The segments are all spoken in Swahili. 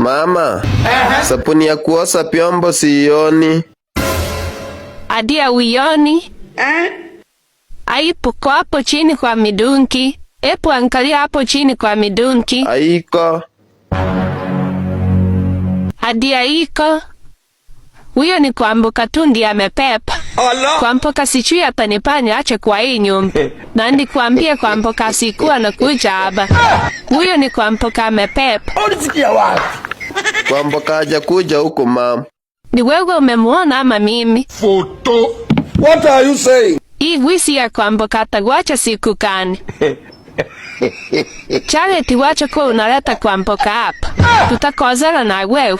Mama, sabuni ya kuosha vyombo sioni. Adia uioni? Aipo kwa hapo chini kwa midunki. Epo angalia hapo chini kwa midunki. Haiko. Adia iko. Huyo ni Kwamboka tu ndiye amepepa. Kwamboka sijui atanipanya ache kwa hii nyumba. Na nikwambie Kwamboka sikuwa na kuja hapa. Huyo ni Kwamboka amepepa. Ulisikia wapi? Kwamboka hajakuja huku, mama. Ni wewe umemuona ama mimi? Photo. What are you saying? Hii wisi ya Kwamboka atakuacha siku gani? Charity, wacha kuwa unaleta Kwamboka hapa. Tutakozana na wewe.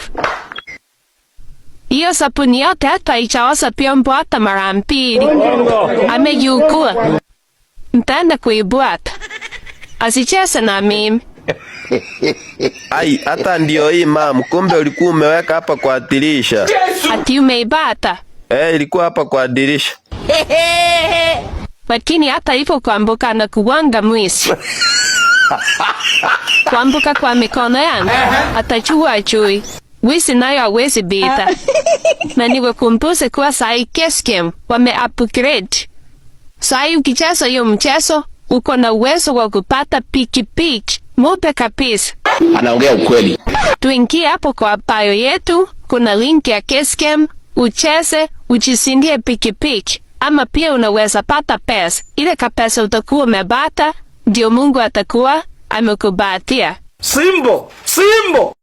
Hiyo sabuni yote hata haijaosha vyombo hata mara mbili. Ameiukua. Nitaenda kuibuata. Asicheze na mimi. Ai, hata ndio hii, mam. Kumbe ulikuwa umeweka hapa kwa dirisha. Ati umeibata? Eh, ilikuwa hapa kwa dirisha. Lakini hata hivyo Kwamboka anakuwanga mwizi. Kwamboka kwa mikono yangu atajua ajui. Wizi nayo hawezi bita. Na niwakumbushe kuwa sahi Keskem wame upgrade. Sahi ukicheza hiyo mchezo uko na uwezo wa kupata pikipiki mupe kabisa. Anaongea ukweli. Tuingie hapo kwa bio yetu, kuna link ya Keskem, ucheze, ujishindie pikipiki. Ama pia unaweza pata pesa. Ile kapesa utakuwa umepata, ndio Mungu atakuwa amekupatia. Simbo, Simbo.